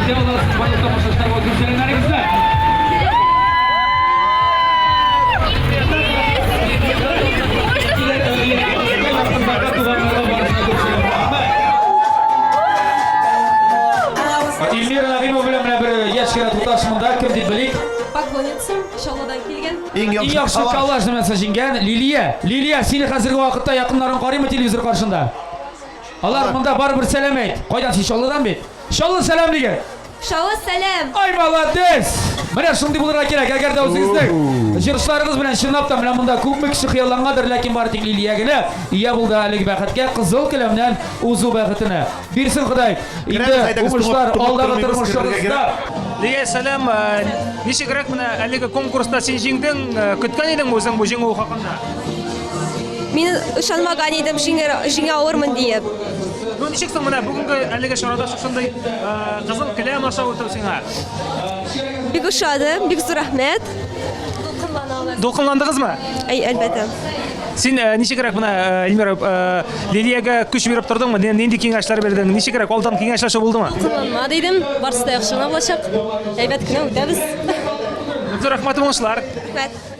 Әйтә аласыз барлык тамашачыларга үз сәламнәрегезне. Эльмира Нагыймова белән менә бер яшь кенә туташ монда, кем дип белик? Поклонница, Чаллыдан килгән. Иң Иң яхшы коллаж номинациясе җиңгән Лилия. Лилия, сине хәзерге вакытта якыннарың карыймы телевизор каршында? Алар монда барыбер сәлам әйт. Кайдан син Чаллыдан бит? Чаллы сәлам диген. Чаллы сәлам! Ай, молодец! Менә шундый булырга кирәк. Әгәр дә үзегезнең җырчыларыгыз белән чынлап та менә монда күпме кеше хыяллангандыр, ләкин бары тик Лилия генә ия булды әлеге бәхеткә, кызыл келәмнән узу бәхетенә. Бирсен Ходай. Инде уңышлар алдагы тормышыгызда. Лилия, сәлам. Ничегрәк менә әлеге конкурста син җиңдең? Көткән идеңме үзең бу җиңү хакында? Мин ышанмаган идем, җиңер, җиңә алырмын диеп. Ну, ничек соң менә бүгенге әлеге чарада шушындый кызыл келәм аша үтү сиңа? Бик ошады, бик зур рәхмәт. Дулкынландыгызмы? Әй, әлбәттә. Син ничегрәк менә, Эльмира, Лилиягә көч биреп тордыңмы? Нинди киңәшләр бирдең? Ничегрәк алдан киңәшләшү булдымы? Дулкынланма дидем, барысы да яхшы гына булачак. Әйбәт кенә үтәбез. Зур рәхмәт, уңышлар. Рәхмәт.